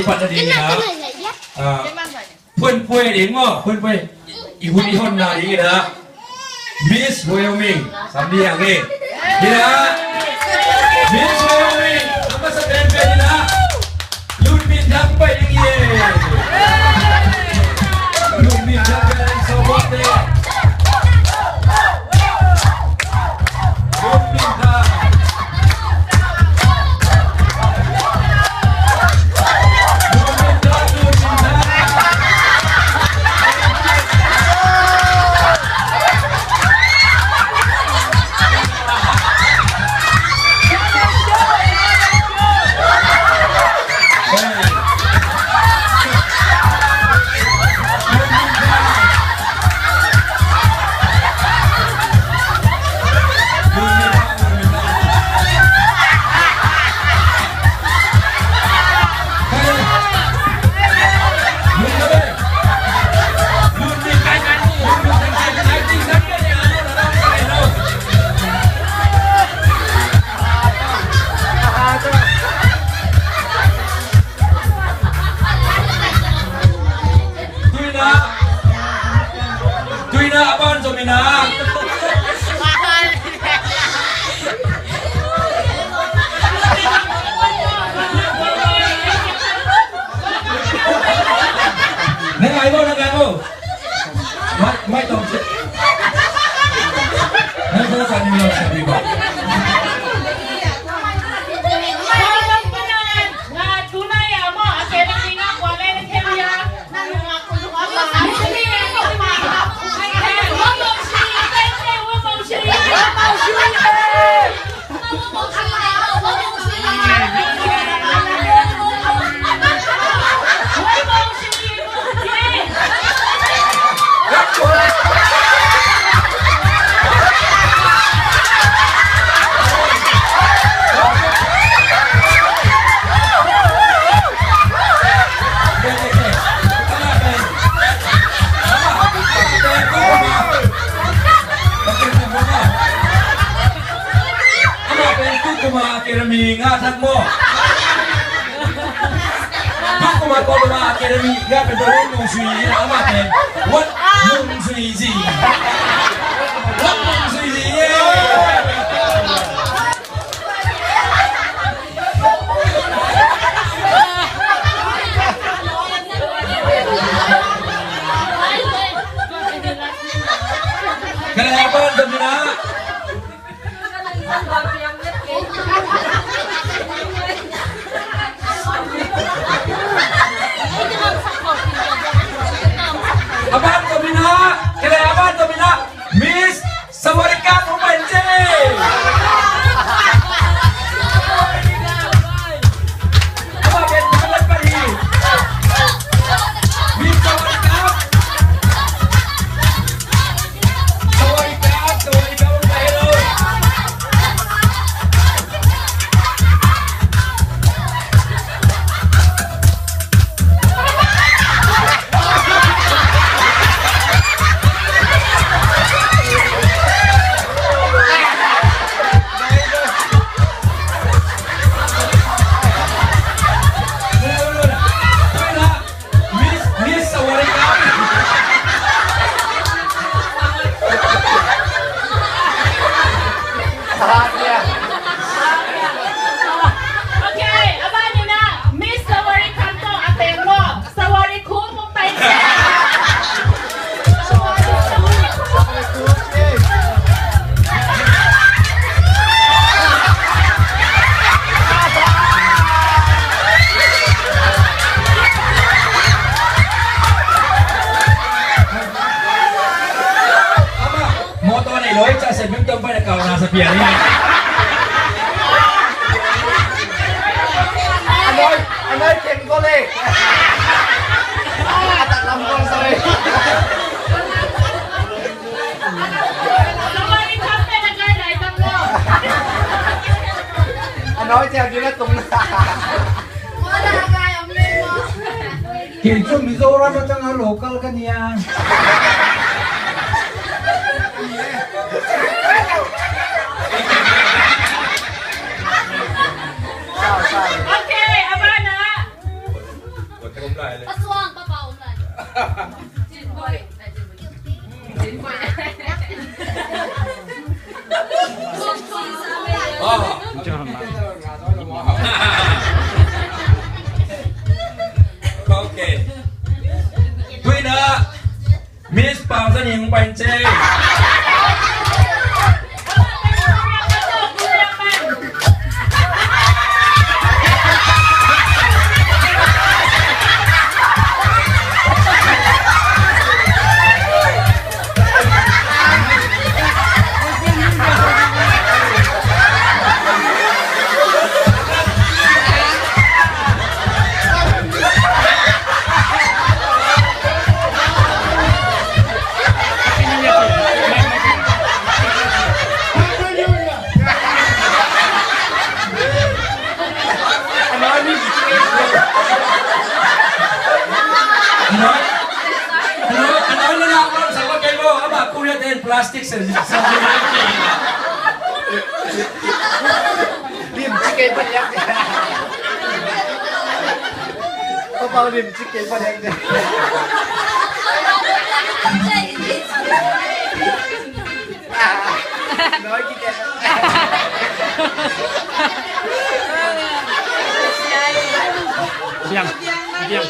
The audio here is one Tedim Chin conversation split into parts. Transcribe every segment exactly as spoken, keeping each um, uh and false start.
Pat na ding in ah, ah, phuanphuai ding maw, phuanphuai i hun i honna ding in ah, Miss Wyoming sam ding hi. Hi na, Miss Wyoming a masa penpen hi na, Lun Min Thang pai ding hi. Lun Min Thang pai ding, so what the? Lun Min Thang. Tuina, tuina a ban zom ina. Nang ai mo, nang ai mo. Mai, mai tong se. Nang tong sa ni lo sa bi ba. Amah pen tu kuma a kira mi nga thak maw? Tu kuma ko kuma a kira mi nga pen tu mung sui ina amah pen. Wat mung sui zi. Wat mung sui zi. Kena apa, Domina? Aban Domina, kele aban Domina, Miss Sawarikam Rubenje. Aban Miss Sawarikam. Miss, Miss Sawarikam. Okay, a ban in ah Miss Sawarikam tawh a teng maw? Sawarikum. Mawtaw nei lo, ei ca sen mim tawm pai na kau na sa pian ni. A noi, a noi ken ko le. A tak lam kong sa le. A noi cia gina tung na. Kei cu Mizoram a tang a local ka nia. Okay, a ban ah Om lai le. Pa Suang, Pa Pau om lai. Cin Boih. Cin Boih. Oh. Ok. Tuina Miss Pau Za Ning pai cei. Plastic surgery. Lim ci kei padiak. Pa Pau lim ci kei padiak. Nói ci kei. Diam. Diam.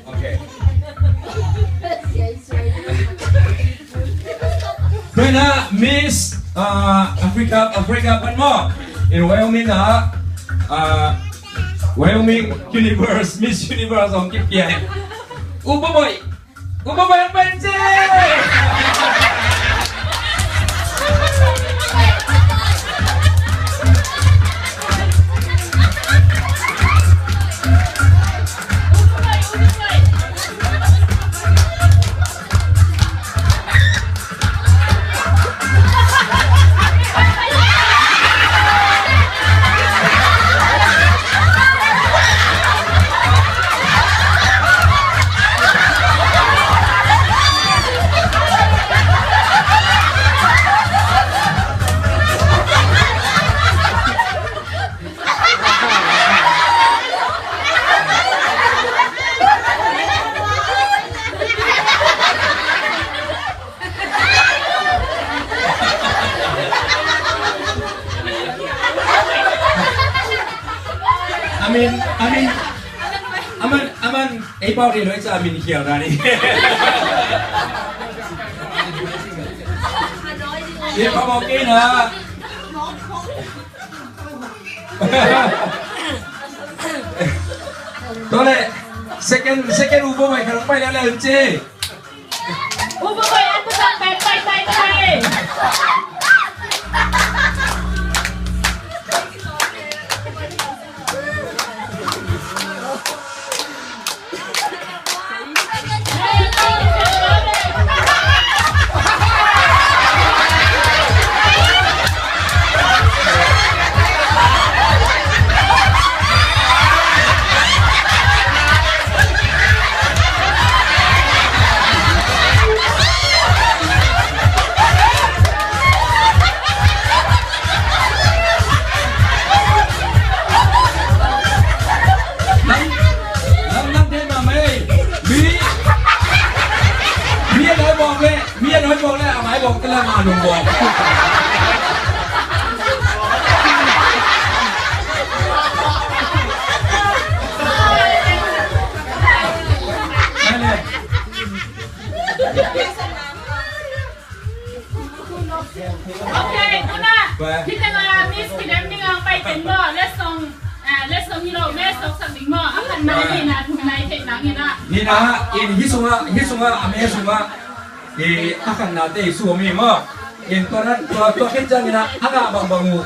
Ok. Tuina Miss, uh, Africa, Africa pan maw. In Wyoming ah, uh, Wyoming Universe, Miss Universe hong kipiak. U Boih Boih. U Boih Boih hong pai cei. Amen, amen. Amen, amen. Ei pau ri loi ca min khial na ni. Ei pau mawk kei na. Tole, second, second U Boih Boih kha pai le le un ci. U Boih Boih, a tu sa pai, pai, pai, pai. Nang, nang, nang, thei mahmah ei. Mi, mi a noi bawk leh, mi a noi bawk leh, a mai bawk te leh, a nung bawk. Nai leh. Ok, tuna. Hih teng a Miss kidem ding a pai teng maw, letsong, ah, letsong hi lo, letsong sak ding maw, a khatna, nihna, thumna i theih nangin ah. Nihna, in hih sungah, hih sungah, a me sungah, i a khatnate i suam hi maw. In tua nan, tua, tua khit ciangin ah, a ngah bangbang uh,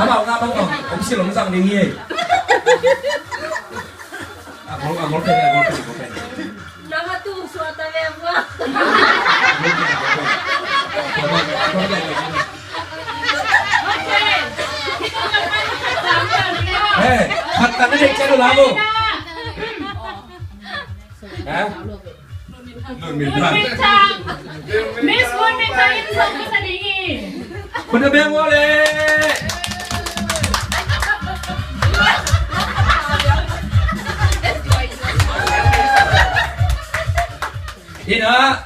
amau ngah bangbang, om silom zang ding hi. A gol, a gol pen, a gol pen, a gol pen. Nang a tu suah ta ve vua. Kan na deih ciat uh la maw. Ha? Lun Min Thang. Lun Min Thang. Miss Lun Min Thang in sawm ka sa ding hi. Hun a beng maw le. Hi na,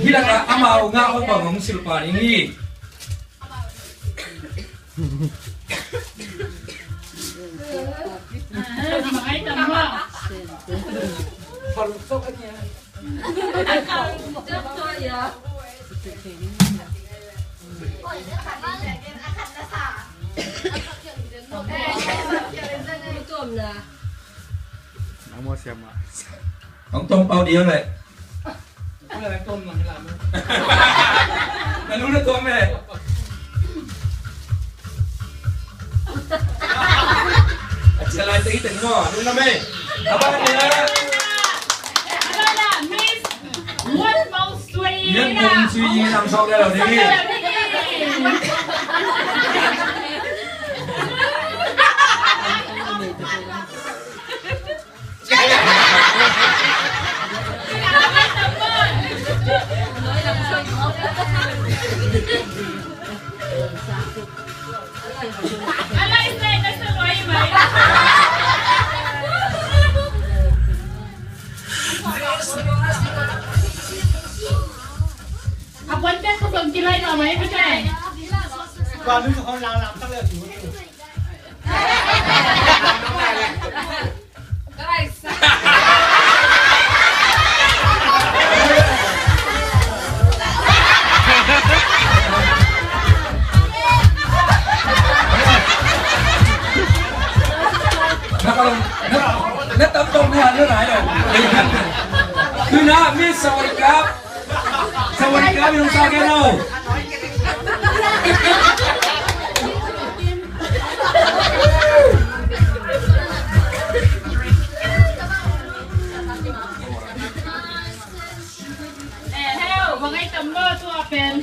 hi lak ah amau ngah hong bang hong silh pah ding hi. Hong tuam pau ding leh. Na nu na tuam e. A cia lai teng teng maw, nu na me. A ba ni na. Miss World Mount Sway. Mian Mount Sway nam sawk le lo ding. Na ka long, na, na tam tong na, na nai lo. Tuna, Miss Sawadee Cup. Sawadee Cup, yung sa akin, oh. Eh, heo, bangai tam mo, tu apen.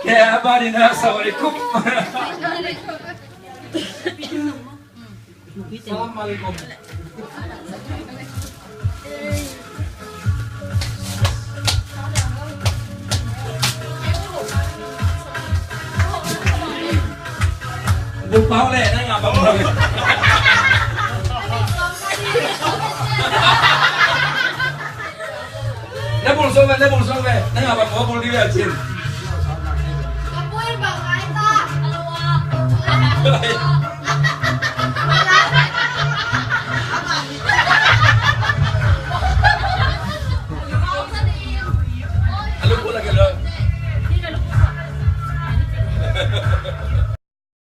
Kaya ba din na sa wali ko? Salam alaikum. Buk pau le, na ngap bang bang. Na bul song ve, na bul song ve, na ngap bang bul di ve cin. Kapul bang ai ta. A luk uh lak a lo.